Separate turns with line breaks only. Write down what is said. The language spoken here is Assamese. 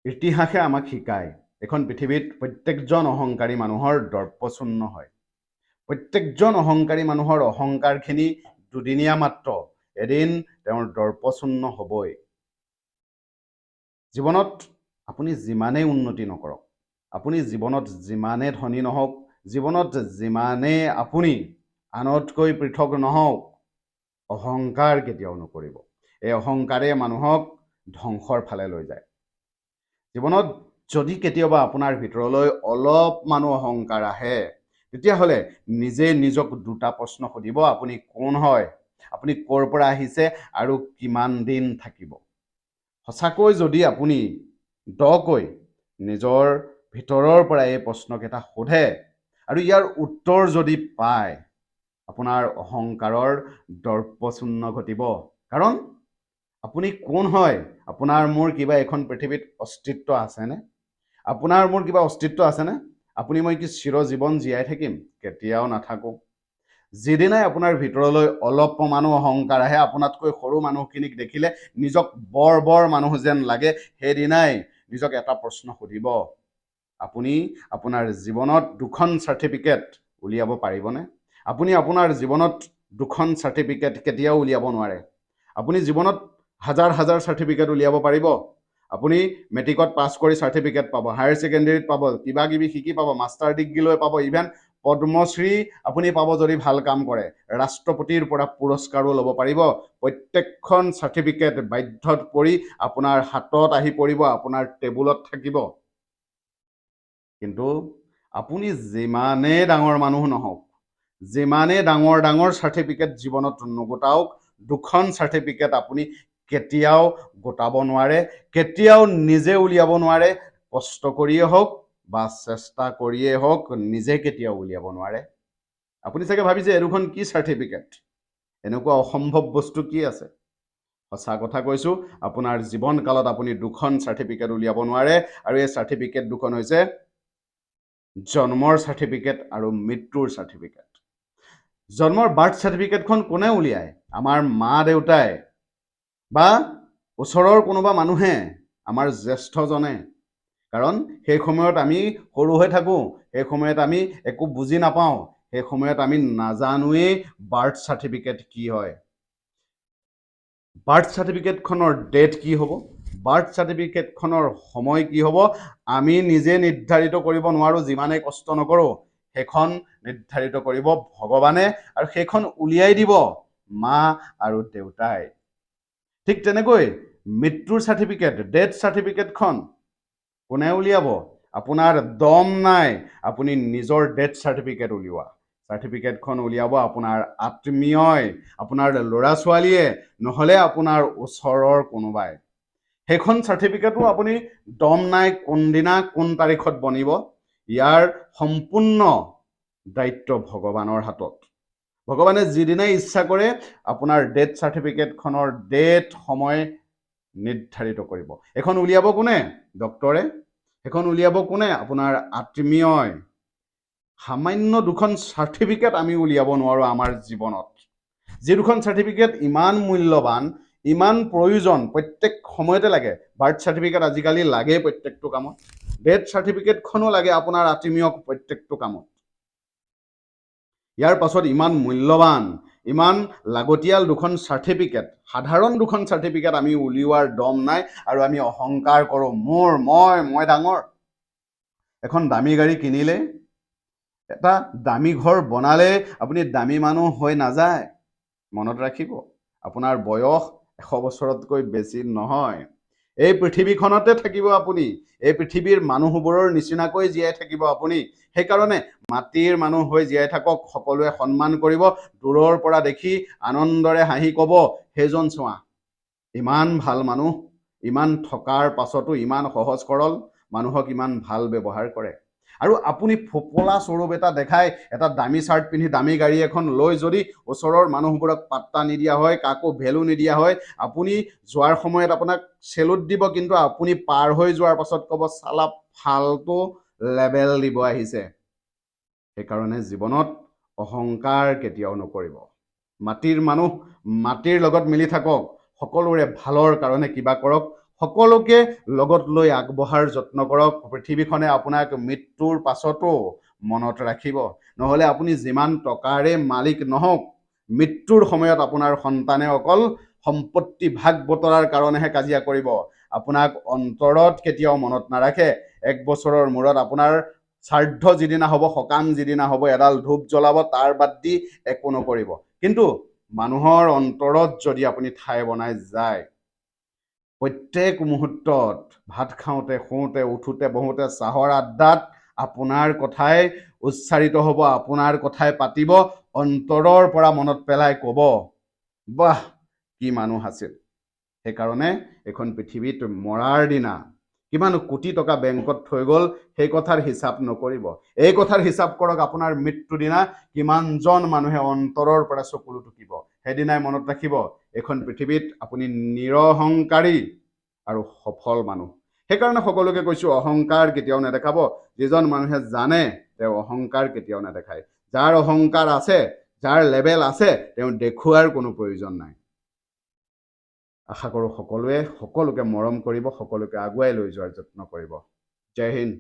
ইতিহাসে আমাক শিকায়, এইখন পৃথিৱীত প্ৰত্যেকজন অহংকাৰী মানুহৰ দৰ্পচূৰ্ণ হয়। প্ৰত্যেকজন অহংকাৰী মানুহৰ অহংকাৰখিনি দুদিনীয়া মাত্ৰ, এদিন তেওঁৰ দৰ্পচূৰ্ণ হ'বই। জীৱনত আপুনি যিমানেই উন্নতি নকৰক, আপুনি জীৱনত যিমানে ধনী নহওক, জীৱনত যিমানে আপুনি আনতকৈ পৃথক নহওক, অহংকাৰ কেতিয়াও নকৰিব। এই অহংকাৰে মানুহক ধ্বংসৰ ফালে লৈ যায়। জীৱনত যদি কেতিয়াবা আপোনাৰ ভিতৰলৈ অলপমানো অহংকাৰ আহে, তেতিয়াহ'লে নিজে নিজক দুটা প্ৰশ্ন সুধিব: আপুনি কোন হয়, আপুনি ক'ৰ পৰা আহিছে আৰু কিমান দিন থাকিব? সঁচাকৈ যদি আপুনি দকৈ নিজৰ ভিতৰৰ পৰা এই প্ৰশ্নকেইটা সোধে আৰু ইয়াৰ উত্তৰ যদি পায়, আপোনাৰ অহংকাৰৰ দৰ্পচূৰ্ণ ঘটিব। কাৰণ আপুনি কোন হয়? আপোনাৰ মোৰ কিবা এখন পৃথিৱীত অস্তিত্ব আছেনে? আপোনাৰ মোৰ কিবা অস্তিত্ব আছেনে? আপুনি মই কি চিৰ জীৱন জীয়াই থাকিম? কেতিয়াও নাথাকোঁ। যিদিনাই আপোনাৰ ভিতৰলৈ অলপমানো অহংকাৰ আহে, আপোনাতকৈ সৰু মানুহখিনিক দেখিলে নিজক বৰ বৰ মানুহ যেন লাগে, সেইদিনাই নিজক এটা প্ৰশ্ন সুধিব: আপুনি আপোনাৰ জীৱনত দুখন চাৰ্টিফিকেট উলিয়াব পাৰিবনে? আপুনি আপোনাৰ জীৱনত দুখন চাৰ্টিফিকেট কেতিয়াও উলিয়াব নোৱাৰে। আপুনি জীৱনত হাজাৰ হাজাৰ চাৰ্টিফিকেট উলিয়াব পাৰিব। আপুনি মেট্ৰিকত পাছ কৰি চাৰ্টিফিকেট পাব, হায়াৰ ছেকেণ্ডেৰীত পাব, কিবা কিবি শিকি পাব, মাষ্টাৰ ডিগ্ৰী লৈ পাব, ইভেন পদ্মশ্ৰী আপুনি পাব যদি ভাল কাম কৰে, ৰাষ্ট্ৰপতিৰ পৰা পুৰস্কাৰো ল'ব পাৰিব। প্ৰত্যেকখন চাৰ্টিফিকেট বাধ্যত পৰি আপোনাৰ হাতত আহি পৰিব, আপোনাৰ টেবুলত থাকিব। কিন্তু আপুনি যিমানেই ডাঙৰ মানুহ নহওক, যিমানেই ডাঙৰ ডাঙৰ চাৰ্টিফিকেট জীৱনত নোগোটাওক, দুখন চাৰ্টিফিকেট আপুনি কেতিয়াও গোটাব নোৱাৰে, কেতিয়াও নিজে উলিয়াব নোৱাৰে। কষ্ট কৰিয়ে হওক বা চেষ্টা কৰিয়ে হওক, নিজে কেতিয়াও উলিয়াব নোৱাৰে। আপুনি চাগে ভাবিছে, এই দুখন কি চাৰ্টিফিকেট, এনেকুৱা অসম্ভৱ বস্তু কি আছে? সঁচা কথা কৈছোঁ, আপোনাৰ জীৱনকালত আপুনি দুখন চাৰ্টিফিকেট উলিয়াব নোৱাৰে। আৰু এই চাৰ্টিফিকেট দুখন হৈছে জন্মৰ চাৰ্টিফিকেট আৰু মৃত্যুৰ চাৰ্টিফিকেট। জন্মৰ বাৰ্থ চাৰ্টিফিকেটখন কোনে উলিয়ায়? আমাৰ মা দেউতাই বা ওচৰৰ কোনোবা মানুহে, আমাৰ জ্যেষ্ঠজনে। কাৰণ সেই সময়ত আমি সৰু হৈ থাকোঁ, সেই সময়ত আমি একো বুজি নাপাওঁ, সেই সময়ত আমি নাজানোৱেই বাৰ্থ চাৰ্টিফিকেট কি হয়, বাৰ্থ চাৰ্টিফিকেটখনৰ ডেট কি হ'ব, বাৰ্থ চাৰ্টিফিকেটখনৰ সময় কি হ'ব, আমি নিজে নিৰ্ধাৰিত কৰিব নোৱাৰোঁ। যিমানেই কষ্ট নকৰোঁ, সেইখন নিৰ্ধাৰিত কৰিব ভগৱানে আৰু সেইখন উলিয়াই দিব মা আৰু দেউতাই। ঠিক তেনেকৈ মৃত্যুৰ চাৰ্টিফিকেট, ডেথ চাৰ্টিফিকেটখন কোনে উলিয়াব? আপোনাৰ দম নাই আপুনি নিজৰ ডেথ চাৰ্টিফিকেট উলিওৱা। চাৰ্টিফিকেটখন উলিয়াব আপোনাৰ আত্মীয়ই, আপোনাৰ ল'ৰা ছোৱালীয়ে, নহ'লে আপোনাৰ ওচৰৰ কোনোবাই। সেইখন চাৰ্টিফিকেটো আপুনি দম নাই কোনদিনা কোন তাৰিখত বনিব। ইয়াৰ সম্পূৰ্ণ দায়িত্ব ভগৱানৰ হাতত। ভগৱানে যিদিনাই ইচ্ছা কৰে আপোনাৰ ডেথ চাৰ্টিফিকেটখনৰ ডেট, সময় নিৰ্ধাৰিত কৰিব। এইখন উলিয়াব কোনে? ডক্তৰে। সেইখন উলিয়াব কোনে? আপোনাৰ আত্মীয়ই। সামান্য দুখন চাৰ্টিফিকেট আমি উলিয়াব নোৱাৰোঁ আমাৰ জীৱনত, যি দুখন চাৰ্টিফিকেট ইমান মূল্যৱান, ইমান প্ৰয়োজন, প্ৰত্যেক সময়তে লাগে। বাৰ্থ চাৰ্টিফিকেট আজিকালি লাগে প্ৰত্যেকটো কামত, ডেথ চাৰ্টিফিকেটখনো লাগে আপোনাৰ আত্মীয়ক প্ৰত্যেকটো কামত। ইয়াৰ পাছত ইমান মূল্যৱান, ইমান লাগতিয়াল দুখন চাৰ্টিফিকেট, সাধাৰণ দুখন চাৰ্টিফিকেট আমি উলিওৱাৰ দম নাই আৰু আমি অহংকাৰ কৰোঁ, মোৰ মই মই ডাঙৰ। এখন দামী গাড়ী কিনিলে, এটা দামী ঘৰ বনালে আপুনি দামী মানুহ হৈ নাযায়। মনত ৰাখিব, আপোনাৰ বয়স 100 বছৰতকৈ বেছি নহয়। এই পৃথিৱীখনতে থাকিব আপুনি, এই পৃথিৱীৰ মানুহবোৰৰ নিচিনাকৈ জীয়াই থাকিব আপুনি। সেইকাৰণে মাটিৰ মানুহ হৈ জীয়াই থাকক। সকলোৱে সন্মান কৰিব, দূৰৰ পৰা দেখি আনন্দৰে হাঁহি ক'ব, "সেইজন চোৱা, ইমান ভাল মানুহ, ইমান থকাৰ পাছতো ইমান সহজ সৰল, মানুহক ইমান ভাল ব্যৱহাৰ কৰে।" আৰু আপুনি ফোপোলা স্বৰূপ এটা দেখাই, এটা দামী চাৰ্ট পিন্ধি, দামী গাড়ী এখন লৈ যদি ওচৰৰ মানুহবোৰক পাত্তা নিদিয়া হয়, কাকো ভেলু নিদিয়া হয়, আপুনি যোৱাৰ সময়ত আপোনাক চেলুট দিব, কিন্তু আপুনি পাৰ হৈ যোৱাৰ পাছত ক'ব, "চালা ফাল্টু লেবেল দিব আহিছে।" সেইকাৰণে জীৱনত অহংকাৰ কেতিয়াও নকৰিব। মাটিৰ মানুহ, মাটিৰ লগত মিলি থাকক। সকলোৰে ভালৰ কাৰণে কিবা কৰক। সকলোকে লগত লৈ আগবঢ়াৰ যত্ন কৰক। পৃথিৱীখনে আপোনাক মৃত্যুৰ পাছতো মনত ৰাখিব। নহ'লে আপুনি যিমান টকাৰে মালিক নহওক, মৃত্যুৰ সময়ত আপোনাৰ সন্তানে অকল সম্পত্তি ভাগ বতৰাৰ কাৰণেহে কাজিয়া কৰিব, আপোনাক অন্তৰত কেতিয়াও মনত নাৰাখে। এক বছৰৰ মূৰত আপোনাৰ শ্ৰাদ্ধ যিদিনা হ'ব, সকাম যিদিনা হ'ব, এডাল ধূপ জ্বলাব, তাৰ বাদ দি একো নকৰিব। কিন্তু মানুহৰ অন্তৰত যদি আপুনি ঠাই বনাই যায়, প্ৰত্যেক মুহূৰ্তত ভাত খাওঁতে, শুওঁতে, উঠোঁতে, বহোঁতে, চাহৰ আড্ডাত আপোনাৰ কথাই উচ্চাৰিত হ'ব, আপোনাৰ কথাই পাতিব, অন্তৰৰ পৰা মনত পেলাই ক'ব, বাহ, কি মানুহ আছিল। সেইকাৰণে এইখন পৃথিৱীত মৰাৰ দিনা কিমান কোটি টকা বেংকত থৈ গ'ল সেই কথাৰ হিচাপ নকৰিব। এই কথাৰ হিচাপ কৰক, আপোনাৰ মৃত্যুৰ দিনা কিমানজন মানুহে অন্তৰৰ পৰা চকুলো টুকিব। সেইদিনাই মনত ৰাখিব, এইখন পৃথিৱীত আপুনি নিৰহংকাৰী আৰু সফল মানুহ। সেইকাৰণে সকলোকে কৈছোঁ, অহংকাৰ কেতিয়াও নেদেখাব। যিজন মানুহে জানে, তেওঁ অহংকাৰ কেতিয়াও নেদেখায়। যাৰ অহংকাৰ আছে, যাৰ লেবেল আছে, তেওঁ দেখুওৱাৰ কোনো প্ৰয়োজন নাই। আশা কৰোঁ সকলোৱে সকলোকে মৰম কৰিব, সকলোকে আগুৱাই লৈ যোৱাৰ যত্ন কৰিব। জয় হিন্দ।